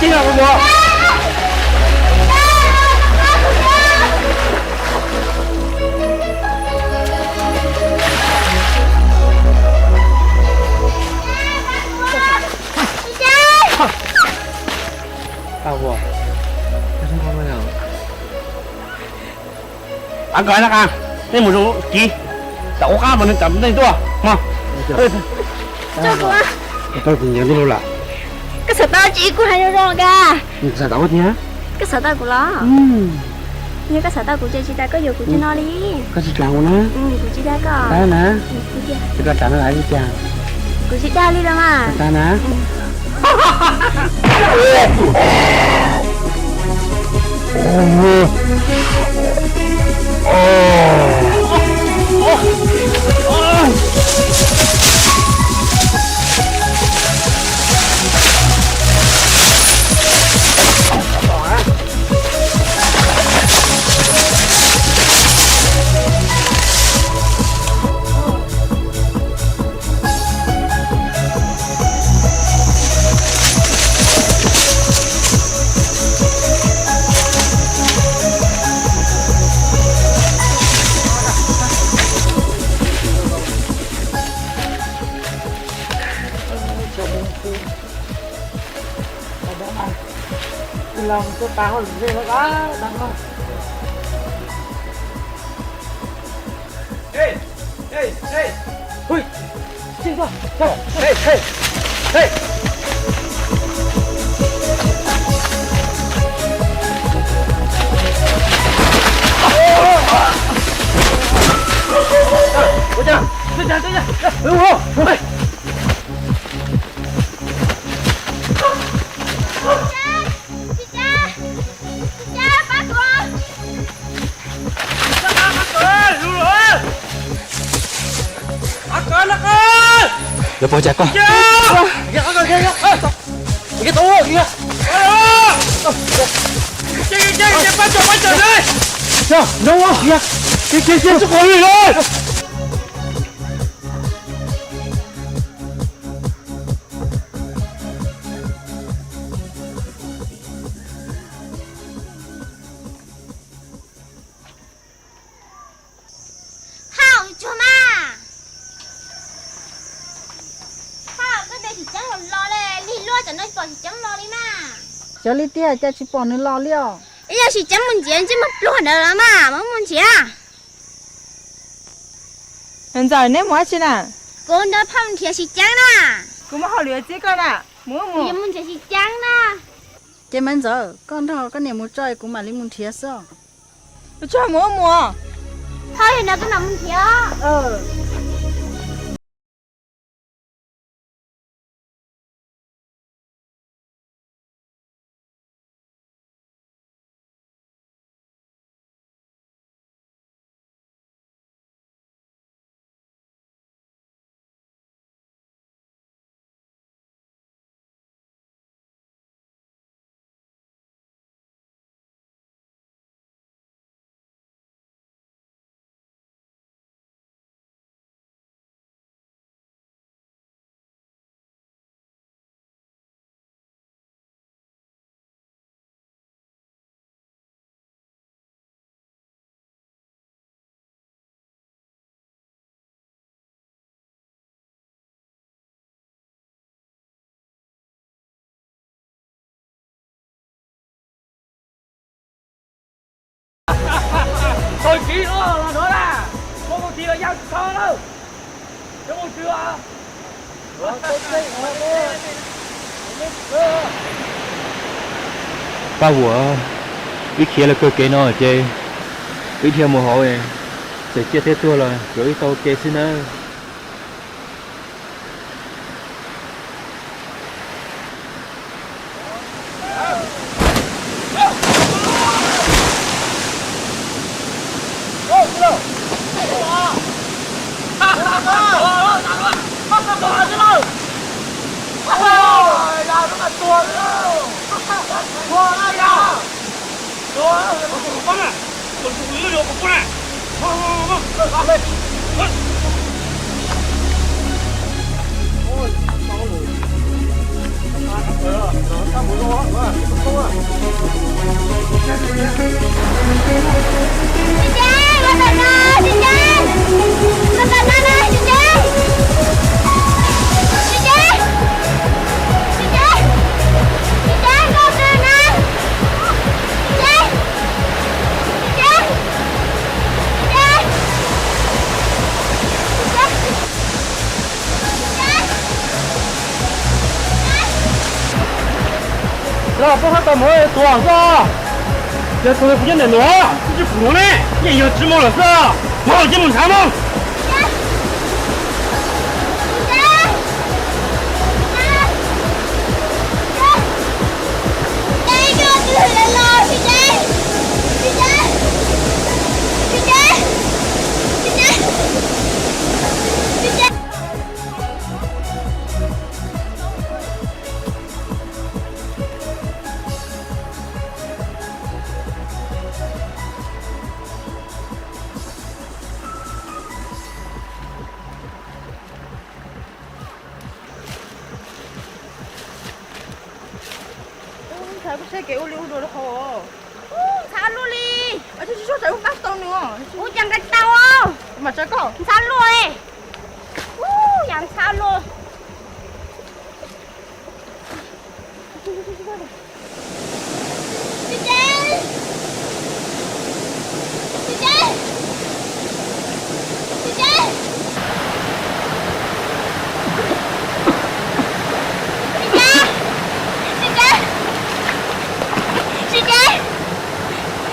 Tsis los kuv muab. Tau ua. Ab, koj na, nej mus zoo kiv, tsam ua qab mas nws tsam nej tuaj mog. Koj xav tau tsis kuv hais zoo zoo ka. Koj xav tau tiag. Koj xav tau kuv los? Yog koj xav tau kuv ces tsis tas koj yuav kuv cov no li. Koj tsis tas kuv na. Kuv tsis tas koj na. Koj tas no hais li cas? Kuv tsis dag li los mas. Tas na. Lawv puas cas koj? Hauj, tsuag mas. Hauj, koj tias Sim Ceeb los los li, lig luaj tam no tsis pom Sim Ceeb los li mas. Xyov li tiag, cas tsis pom nws los li os. Ib yog Sim Ceeb mus nrhiav ntsej muag pluag ntawd los mas, mus mus nrhiav. Ntxawm, neb mus dab tsi na? Kuv nrog phauj mus nrhiav Sim Ceeb na. Kuv muaj hauj lwm txib koj na. Mus mus. Kuv yuav mus nrhiav Sim Ceeb na. Ces Maiv Ntxawm, koj nrog koj niam mus tso, kuv mam li mus nrhiav xwb. Mus tso mus mus. Phauj, yog no koj mam mus nrhiav. Tag kis los no na, muaj mus tis los yaj tsis tau lawm. Paj Vuam, wb khiav los kawg kev no ces wb dhia mus hauv, txawm ciaj thiab tuag los yuav wb tau ua ke xwb nawb. Los poj hab tau mus tuag xwb. Yog tug kuv nyob ntawm nuav, tsis pum nuav ne, yeej yog tsis mus lawm xwb. Mus ces mus ntshav mog. Ntxhab, kuv saib kev ua li ua dua rau hauv. Ntxhab luaj li. Tsis tsis tsis, txawm kuv nqa tau nws. Ua cas nqa tau? Mas tsa koj. Ntxhab luaj li. Ua yam ntxhab luaj.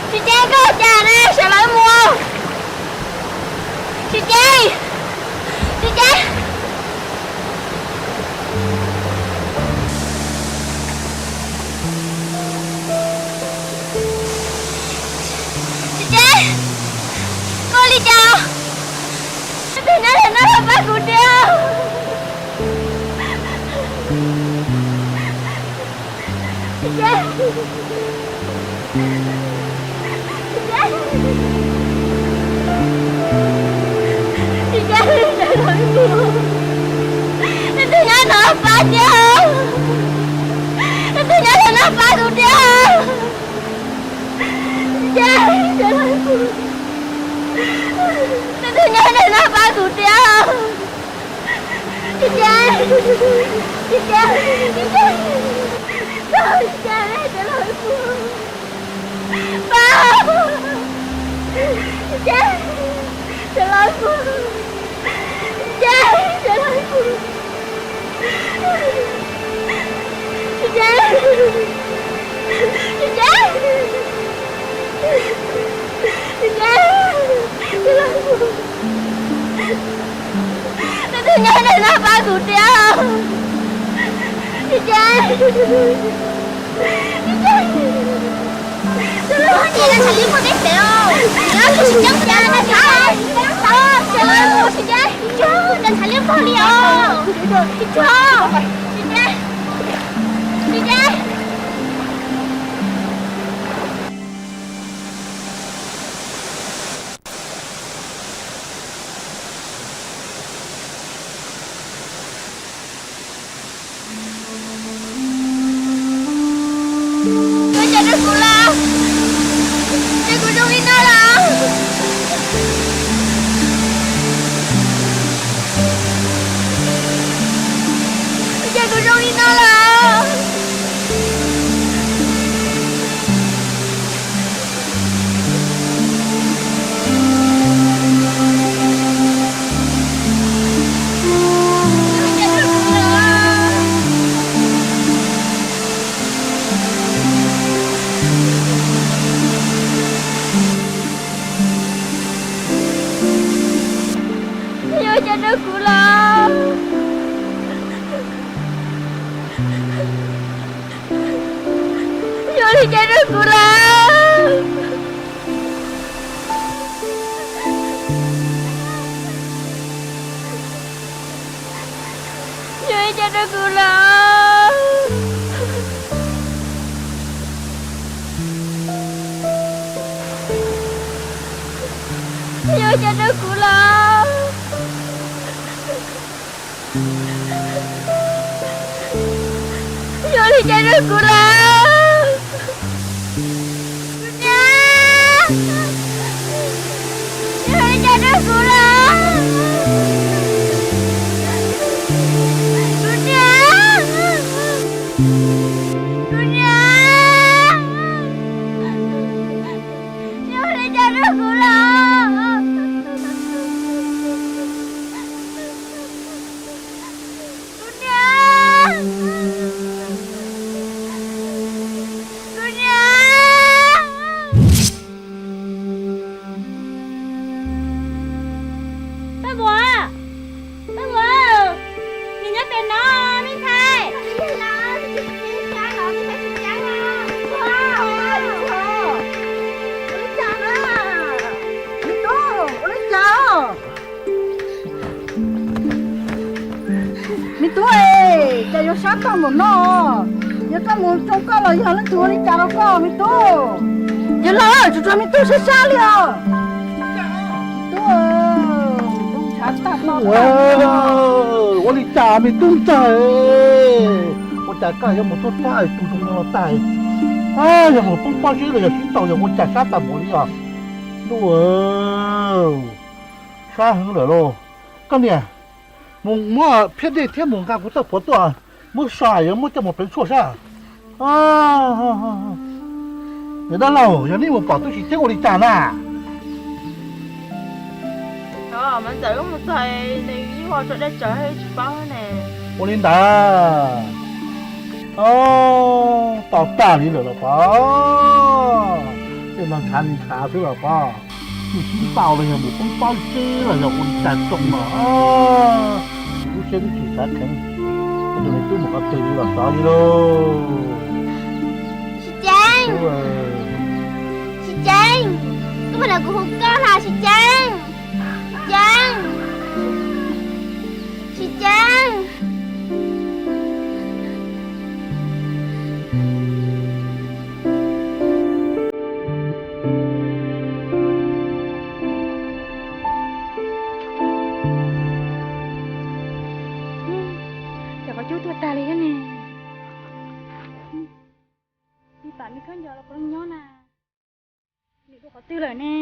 Tsis ceeb, koj cas ne, sawv lawv mus. Tsis ceeb, tsis ceeb. Tsis ceeb, koj li cas? Leej twg nyob ntawm no los pab kuv thiab. Tsis ceeb. Tsis ceeb, leej twg nyob no pab thiab. Leej twg nyob ntawm no pab kuv thiab. Tsis ceeb, leej twg nyob ntawm no pab kuv thiab. Tsis ceeb, tsis ceeb, tsis ceeb, tsis ceeb, tsis ceeb, pab, tsis ceeb, sawv lawv mus, tsis ceeb, sawv lawv mus, tsis ceeb, tsis ceeb, tsis ceeb, sawv lawv mus. Leej twg nyob ntawm no pab kuv thiab. Tsis ceeb, tsis ceeb. Tus lub hauv ces nws tshaj li muaj peb pem os. Nyob tus tsis ceeb, nws tshaj li muaj li os. Tsis ceeb, nws tshaj li muaj li os. Tsis ceeb, tsis ceeb, tsis ceeb. Yuav ua cas rau kuv lawm? Ua cas kuv zoo li no lawm? Ua cas kuv zoo li no lawm? Yuav ua cas rau kuv lawm? Yuav ua li cas rau kuv lawm? Yuav ua cas rau kuv lawm? Yuav ua cas rau kuv lawm? Yuav ua li cas rau kuv lawm? Yog sab tag npaum no, yog koj mus tsoo koj los yog leej twg ua li cas rau koj me tub? Yawg laus, tsuas tshuav me tub sab sab li os. Me tub, ua li cas me tub ntxawg, ua cas koj yuav mus tuaj tag tus zoo no los tag? Yog mus poob pob zeb los yog sib ntaus yog ua cas sab tag npaum li os? Ntuj, sab heev lawm lauj. Koj niam, mus muab phiab dej thiab mus nqa kuv txoj phuav tuaj, muab so yuav muab coj mus pleev tshuaj sab. Niam dab laug, yog neb mus pom tub Tsis Ceeb ua li cas na? Ua li ntawd, to tag li lawm los pov, tej no ntshav li ntshav xwb los pov. Tsis sib ntaus los yog mus poob pob zeb los yog ua li cas tsoom no, lub siab twb tsis xav kheev, tus niam tub mus qhov twg li los xyov li lauj. Tsis Ceeb, Tsis Ceeb, koj puas hnov kuv hu koj hos Tsis Ceeb? Tsis Ceeb, Tsis Ceeb. Cov qhov cub tuag tag li thiab ne. Li pam li khaub ncaws los puas nyob na? Nws dua qhov twg lawm ne?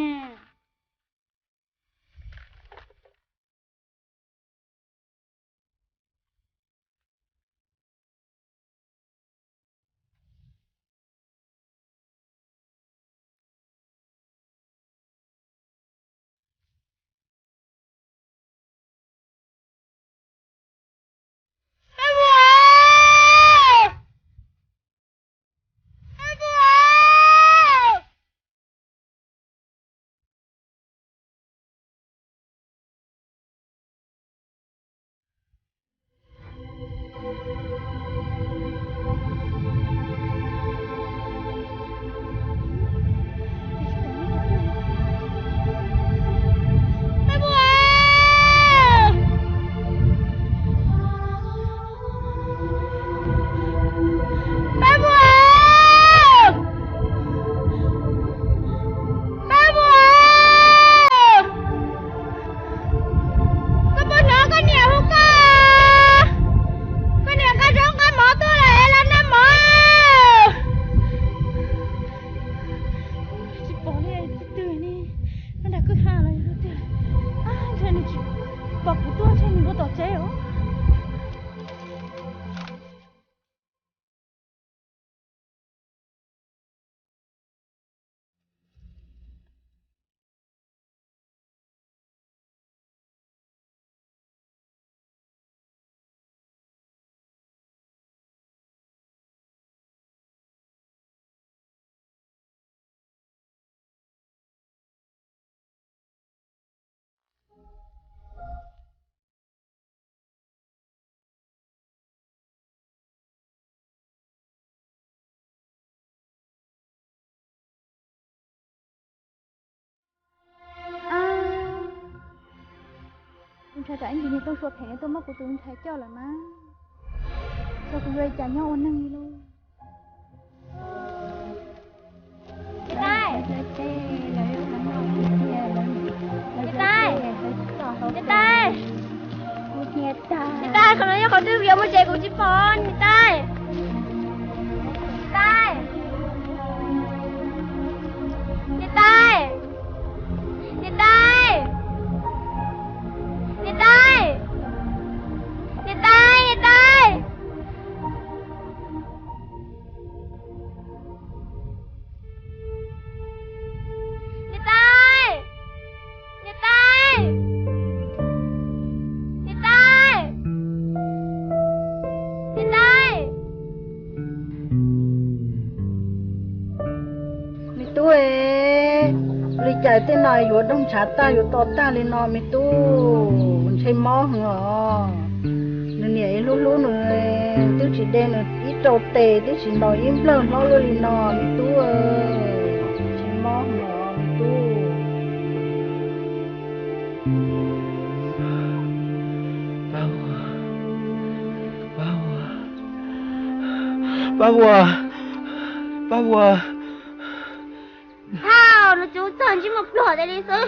Koj puas hnov koj niam hu koj? Koj niam nqa zaub nqa mov tuaj lawm, los noj mov. Tsis pom li, twg twg ne? Nyob nram kwj ha los yog twg? Ntshe nws tsis pom kuv tuaj, ntshe nws nkaum tom tsev os. Tus ntxhais tsam ib ntsis niag Tooj Sua phem tuaj muab kuv tus ntxhais coj lawm mas, xyov kuv yuav ua cas nyob ua neeg li lauj. Niam tais, niam tais, niam tais, qhov no yog qhov twg, kuv yuav mus tsev kuv tsis pom, niam tais. Niam tais, niam tais, niam tais, niam tais, niam tais, niam tais. Niam tais, niam tais, niam tais, niam tais. Me tub, ua li cas tej no yuav doog ntshav tag yuav to tag li no me tub? Ntshe mob heev os. Nws niam ib hlub hlub nws, twb tsis de nws ib rau tes, twb tsis ntaus ib nplawg hlob luaj li no me tub, ntshe mob heev os me tub. Pab ua, pab ua, Paj Vuas, Paj Vuas. Thauj, no tsuv txog ntsej muag pluag tas li xwb.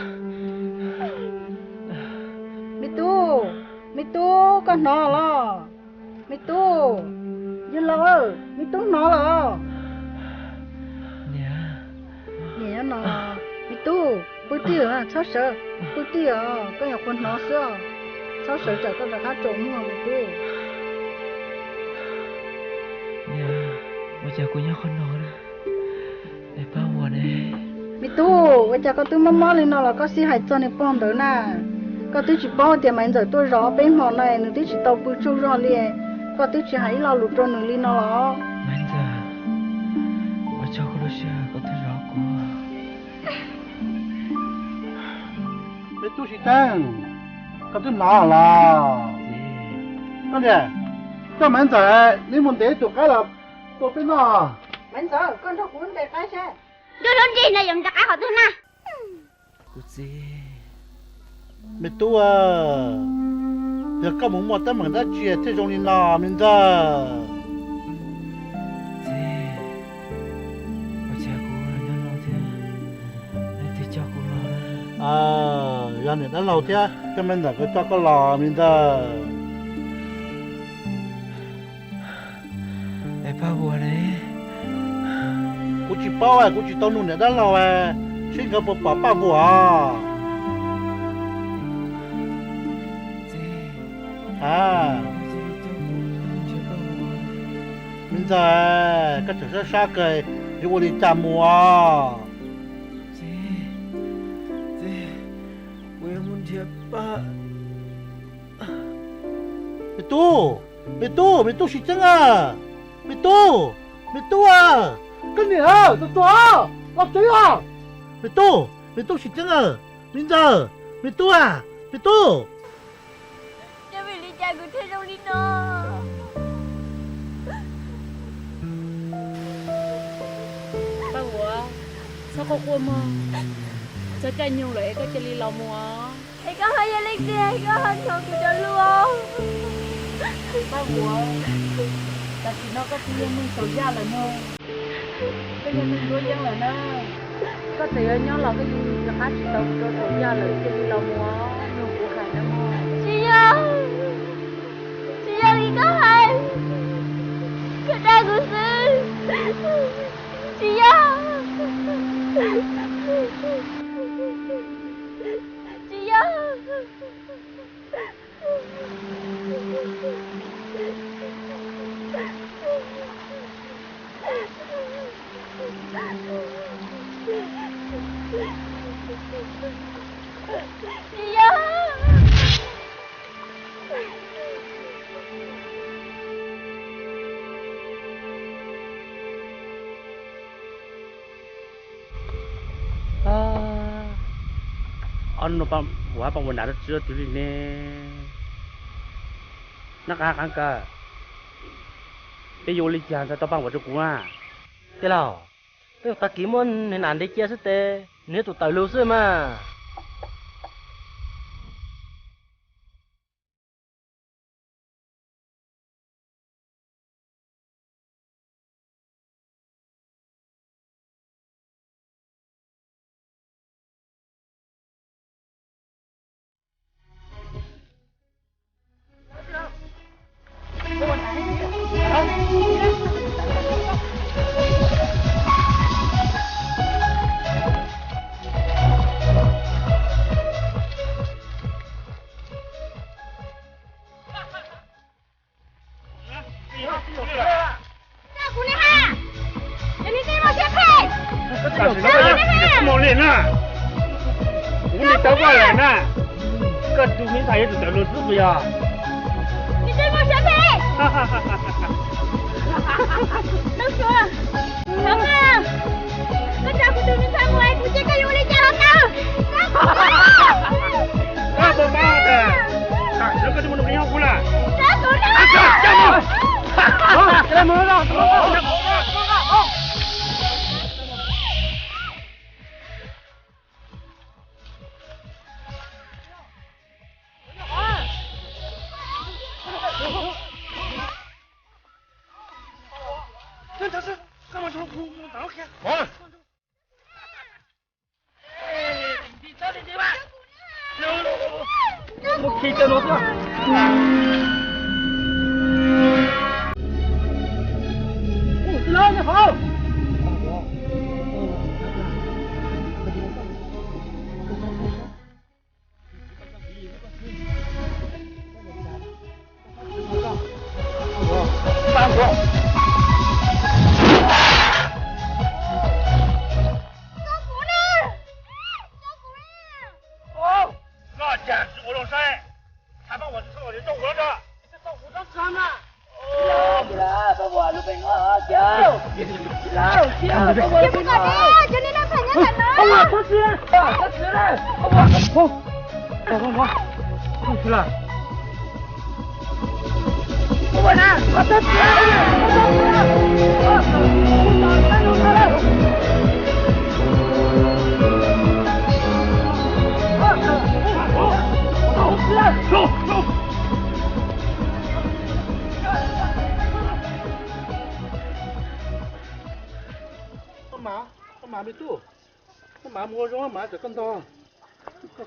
Me tub, me tub, koj hnov los? Me tub, yawg laus, me tub hnov los? Niam, niam no, me tub, pw tij, txhob sawv, pw tij os, koj nyuam qhuav hnov xwb os, txhob sawv tsam koj rov qab tsaus muag me tub. Niam, ua cas kuv nyob qhov no na? Es Paj Vuas ne? Me tub, ua cas koj twb mob mob li no los koj xij hais txog niag pog ntawd na? Koj twb tsis paub tias Maiv Ntxawm tuaj zov peb hmo no nws twb tsis tau pw tsaug zog li, koj twb tsis hais ib lo lus rau nws li no los? Maiv Ntxawm, ua tsaug koj lub sij hawm koj tuaj zov kuv. Me tub Sis Teeb, koj twb hnov los? Koj niam, koj Maiv Ntxawm neb mus ntes ib tug qaib los tua peb noj. Maiv Ntxawm, koj nrog kuv ntes qaib seb. Nrog lub nrig no yuav ntes qaib qhov twg na? Kuv txiv. Me tub, yog koj mus muaj teeb meem dab tsi thiaj zoo li no, me Ntxawm? Txiv, ua cas kuv nyob no thiab leej twg coj kuv los? Yog niam dab laug thiab coj Me Ntxawm nkawd coj koj los, me Ntxawm. Es Paj Vuas ne? Kuv tsis paub, kuv tsis tau nug niam dab laug, seb nkawd puas pom Paj Vuas. Me Ntxawm, koj tseem sab sab kawg, yuav ua li cas mus? Me tub, me tub, me tub Sis Txeeb a, me tub, me tub a, koj niam, tus tuag los twb os. Me tub, me tub Sis Txeeb a, me Ntxawm, me tub a, me tub. Yog vim li cas kuv thiaj zoo li no? Paj Vuas, txhob quaj quaj mog, txog caij nyoog lawm es koj cia li los mus os. Es koj ho yog leej twg, koj ho hnov kuv cov lus? Paj Vuas, tam sim no koj twb yog neeg tsaus yaj lawm mog. Koj yog neeg nruab yeeb lawm na. Koj txawm yuav nyob los koj yeej rov qab tsis tau kuv rau thaum yaj lawm, cia li los mus, yog kuv hais na mog. Tsis yog, tsis yog li koj hais, koj dag kuv xwb. Tsis yog, tsis yog. Ob hnub no Paj Vuas, Paj Vuas nam rau tsis rau twg li ne. Nab Qab, Qab Kaws, peb yuav ua li cas ntawd tau Paj Vuas rau kuv na? Tij laug, peb tag kis muab niag nam ntes cia xwb tes, nws yog tus tawm lus xwb mas. Kuv ne ha, yog neb tej muaj siab phem. Tam sim no koj yuav tsis txhob mus li na. Kuv li tau koj lawm na. Koj tus me ntxhais yuav tsum tawm los xwb puas yog? Neb tej muaj siab phem. Neb suav, thov koj, koj tso kuv tus me ntxhais mus es kuv cia koj yuav ua li cas los tau. Koj puas paub tias tam sim no koj twb muaj nus nqi nyob kuv lawm? Koj mam, koj mam me tub, koj mam mus ua zoo, koj mam txawm koj ntog,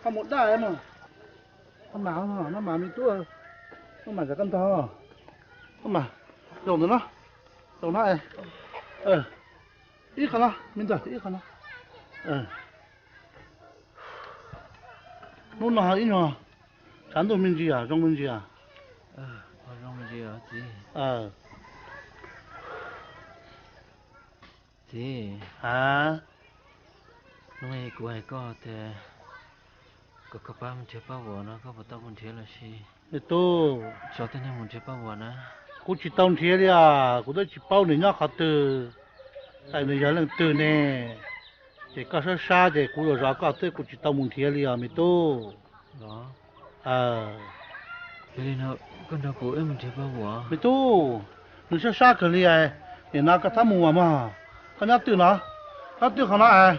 koj mus daj mog. Koj mam, koj mam me tub, koj mam txawm koj ntog, koj mam, zaum ntawm no, zaum no. Ib qho no me ntxawm, ib qho no. Hnub no ib nyuag tshav ntuj me ntsis os, zoo me ntsis os. Txiv, hnub kuv hais koj tias kom koj pab mus nrhiav pab vuas no, koj puas tau mus nrhiav los sis? Me tub, tso tej neeg mus nrhiav pab vuas na. Kuv tsis tau nrhiav li os, kuv twb tsis paub nws nyob qhov twg, nws yog leej twg ne. Ces koj sab sab ces kuv zov zov koj xwb, kuv tsis tau mus nrhiav li os me tub. Me tub, nws sab sab kawg li, nim no koj txhob mus mog, koj nyob twj no, nyob twj qhov no es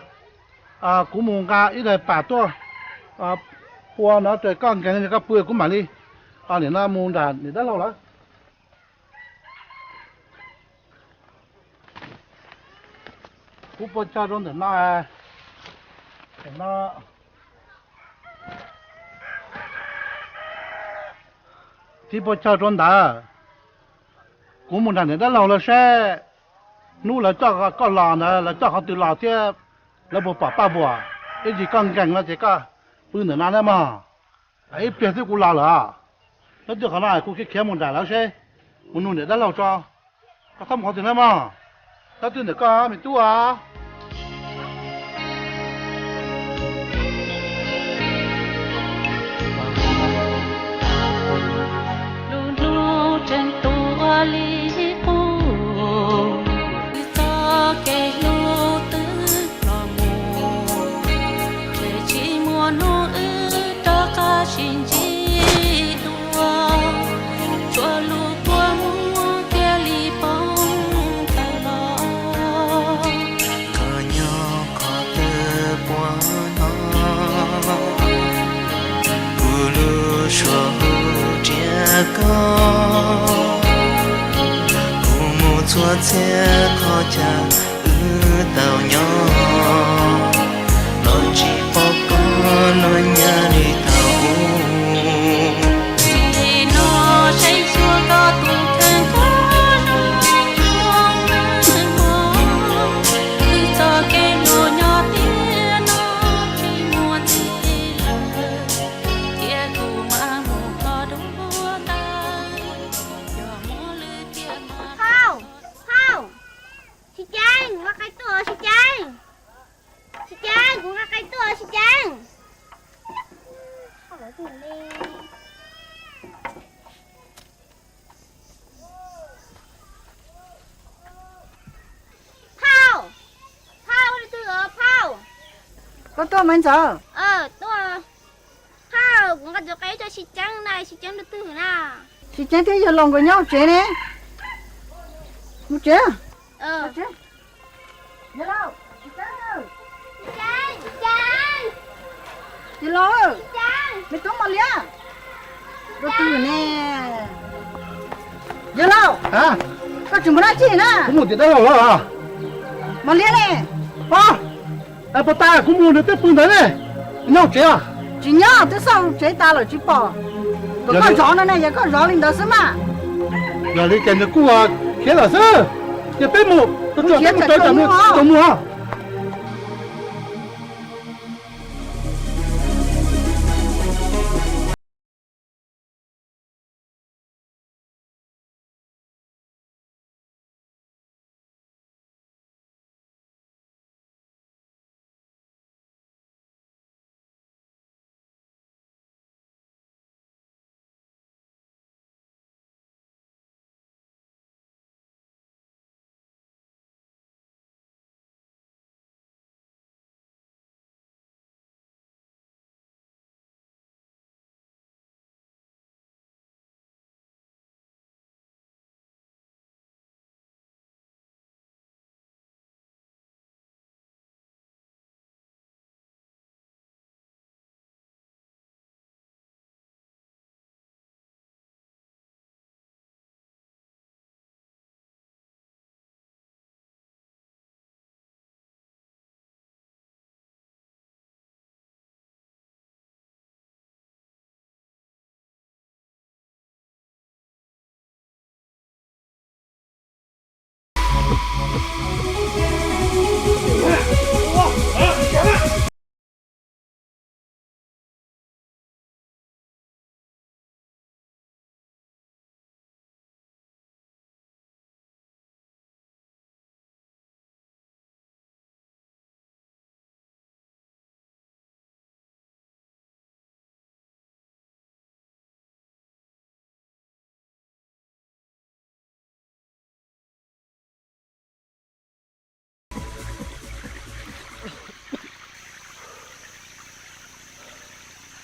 kuv mus nqa ib daim pam tuaj pua no rau koj nkees, koj pw kuv mam li nim no mus nram niam dab laug lawm. Kuv pua chaw rau ntawm no, ntawm no, tib pua chaw rau ntawd. Kuv mus nram niam dab laug lawv seb hnub lawv coj koj los ntawd lawv coj qhov twg los thiab, lawv puas pom paj vuas. Ib ntsis koj nkees no ces koj pw ntawm no na mog. Ib pliag twb kuv los lawm. Nyob twj qhov no kuv khiav khiav mus nram lawv seb, mus nug niam dab laug tso. Koj txhob mus qhov twg na mog. Nyob twj ntawm koj me tub os. Lub hnub tseem tuaj li qub, wb txoj kev hlub twb los mus, ces tsis muaj hnub wb rov qab sib ntsib dua, tsuas lub kua muag thiaj li poob tawm los. Koj nyob qhov twg puag no, kuv lub suab hu nrhiav koj, kuv mus txhua txhia qhov chaw wb tau nyob, los tsis pom koj los nyab li thaum ub. Nim no saib xyuas koj tus kheej qhov zoo koj meej mom, wb txoj kev hlub nyob tiam no tsis muaj txiv lawm, thiab kuv mam mus koj dua ntais, yog muaj lwm tiam mas. Phauj, phauj, Sib Ceeb, kuv nqa qe tuaj Sib Ceeb. Sib Ceeb, kuv nqa qe tuaj Sib Ceeb. Phauj, phauj, leej twg os phauj? Koj tuaj mas ntxawm. Tuaj. Phauj, kuv nqa tus qe tuaj Sib Ceeb na, Sib Ceeb leej twg na? Sib Ceeb thiab yawg laus nkawd nyob hauv tsev ne. Mus tsev. Yawg laus, Sib Ceeb. Yawg laus, me tub Mos Liab. Leej twg ne? Yawg laus, koj tseem mus dab tsi na? Kuv mus tim dab laug lawm. Liab ne. Pab, pab tas kuv mus nws tej pw ntawd ne. Nyob tsev os? Tsis nyob, twb xauj tsev tas lawm tsis pom. Kom koj zov no ne, yog koj zov li ntawd xwb mas. Yog li ces nws kuj khiav lawm xwb. Ces peb mus, peb mus tau tam mus os.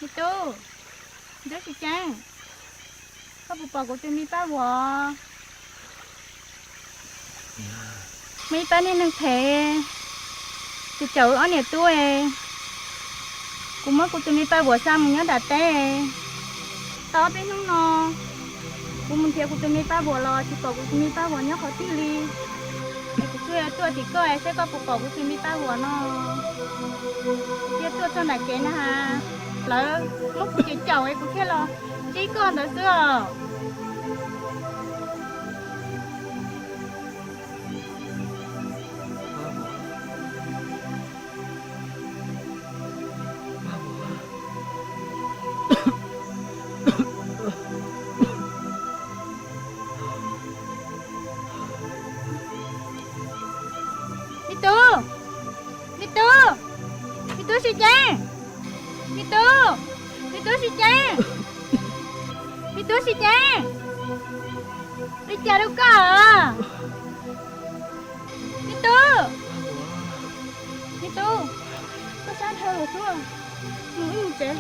Me tub, me tub Siv Ceeb, koj puas pom kuv tus me Paj Vuas? Muaj ib pab niag neeg phem, ces caum wb ob niam tub. Kuv muab kuv tus me Paj Vuas xa mus nyob nram teb. Tau ob peb hnub no, kuv mus nrhiav kuv tus me Paj Vuas los tsis pom kuv tus me Paj Vuas nyob qhov twg li. Es kuv kuj tuaj tim koj es saib koj puas pom kuv tus me Paj Vuas no. Kuv thiaj tuaj txog nram kev na has, lawv muab kuv caum caum es kuv thiaj los ntsib koj ntawd xwb os. Me tub, me tub, me tub Siv Ceeb, me tub, me tub Siv Ceeb, me tub Siv Ceeb, li cas rau koj? Me tub, me tub, koj sab dhau lawm xwb, mus wb mus tsev.